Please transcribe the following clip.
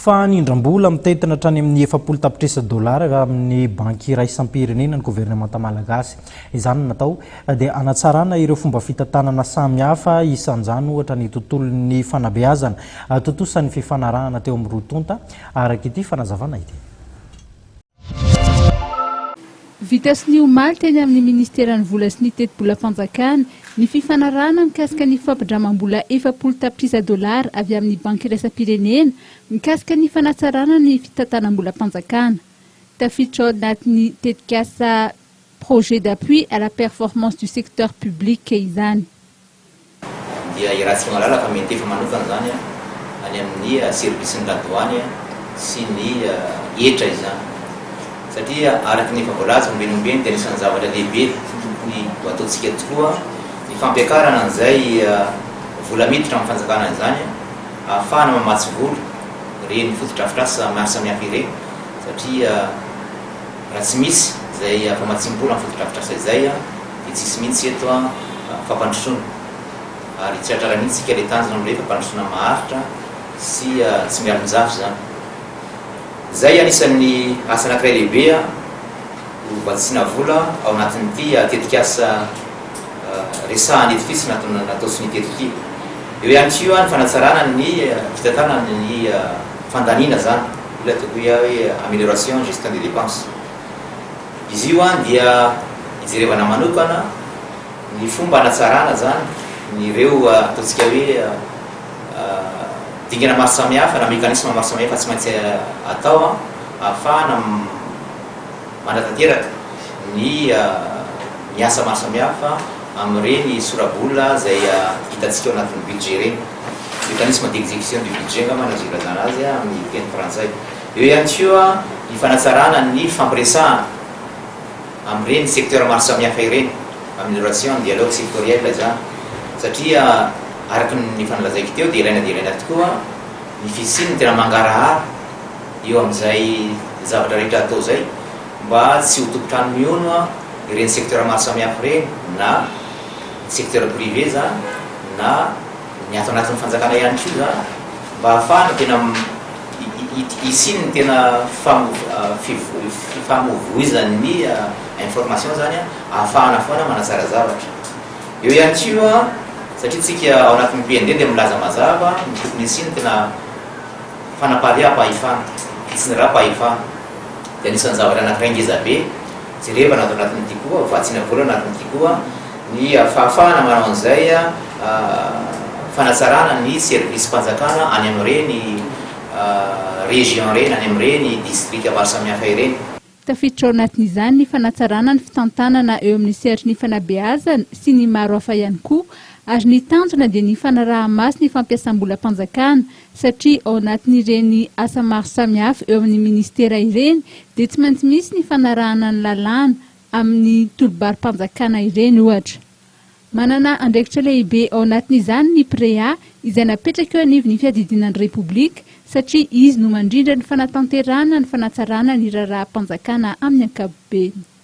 Fa nindram-bola mitentina hatrany amin'ny 40 tapitrisa dolara avy amin'ny Banky iraisam-pirenena ny governemanta malagasy. Izany no natao dia hanatsarana ireo fomba fitantanana samihafa, isan'izany ohatra ny tontolon'ny fanabeazana. Tontosa ny fifanarahana teo amin'ny roa tonta, araka ity fanazavana ity. Vita sonia omaly teny amin'ny Ministeran'ny Vola sy ny Tetibolam-panjakana ny fifanarahana mikasika ny fampindramam-bola 40 tapitrisa dolara avy amin'ny Banky iraisam-pirenena mikasika ny fanatsarana ny fitantanam-bolam-panjakana. Tafiditra ao anatin'ny tetikasa Projet d'appui à la performance du secteur public izany. Dia iarahantsika mahalala fa mety efa manokana izany any amin'ny service-n'ny ladoany sy ny hetra izany. Satria araka ny efa voalaza ombieny ombieny dia anisan'ny zavatra lehibe tokony ho ataontsika tokoa ny fampiakarana an'izay vola miditra amin'ny fanjakana izany ahafahana mamatsy vola ireny fotodrafitrasa maro samihafa ireny satria raha tsy misy izay famatsiam-bola amin'ny fotodrafitrasa izay dia tsy hisy mihitsy eto fampandrosoana ary tsy hatrara mihitsy isika ilay tanjona amin'ilay fampandrosoana maharitra sy tsy mialon-jafy izany. Izay anisan'ny asa anankiray lehibe ho vatsiana vola ao anatin'ity tetikasa resahana eto ity sy natao sonia teto ity. Eo ihany koa ny fanatsarana ny fitantanana ny fandaniana izany, io ilay ataoko hoe amélioration gestion des dépenses. Izy io dia ijerevana manokana ny fomba hanatsarana izany ny ireo ataontsika hoe dingana maro samihafa na mécanisme maro samihafa tsy maintsy atao ahafahana manatanteraka ny ny asa maro samihafa amin'ireny sora-bola izay hitantsika ao anatin'ny budget ireny. Mécanisme d'exécution du budget angamba no azo ilazana azy amin'ny teny frantsay. Eo ihany koa ny fanatsarana ny fampiresahana amin'ireny secteur maro samihafa ireny, amélioration ny dialogue sectoriel izany, satria araka ny efa nolazaiko teo dia ilaina dia ilaina tokoa ny fisian'ny tena mangarahara eo amin'izay zavatra rehetra atao izay mba tsy ho tompon-trano mihono ireny secteur maro samihafa ireny na ny secteur privé izany na ny ato anatin'ny fanjakana ihany koa izany mba hahafahana tena hisian'ny tena fifamoivoizan'ny information izany ahafahana foana manatsara zavatra. Eo ihany koa satria tsika ao anatin'ny PND dia milaza mazava ny tokony hisian'ny tena fanapariaham-pahefana, fitsinjaram-pahefana. Dia anisan'ny zavatra anankiray ngeza be jerevana ato anatin'ity koa, vatsiana vola anatin'ity koa ny fahafahana manao an'izay fanatsarana ny service-mpanjakana any amin'ireny région ireny, any amin'ireny distrika maro samihafa ireny. Tafiditra ao anatin'izany ny fanatsarana ny fitantanana eo amin'ny sehatry ny fanabeazana sy ny maro hafa ihany koa ary ny tanjona dia ny fanaraha-maso ny fampiasam-bolam-panjakana satria ao anatin'ireny asa maro samihafa eo amin'ny minisitera ireny dia tsy maintsy misy ny fanarahana ny lalàna amin'ny tolo-baro-panjakana ireny ohatra. Manana andraikitra lehibe ao anatin'izany ny PREA izay napetraka eo anivon'ny fiadidiana ny Repoblika satria izy no mandrindra ny fanatanterahana ny fanatsarana ny raharaham-panjakana amin'ny ankapobeny.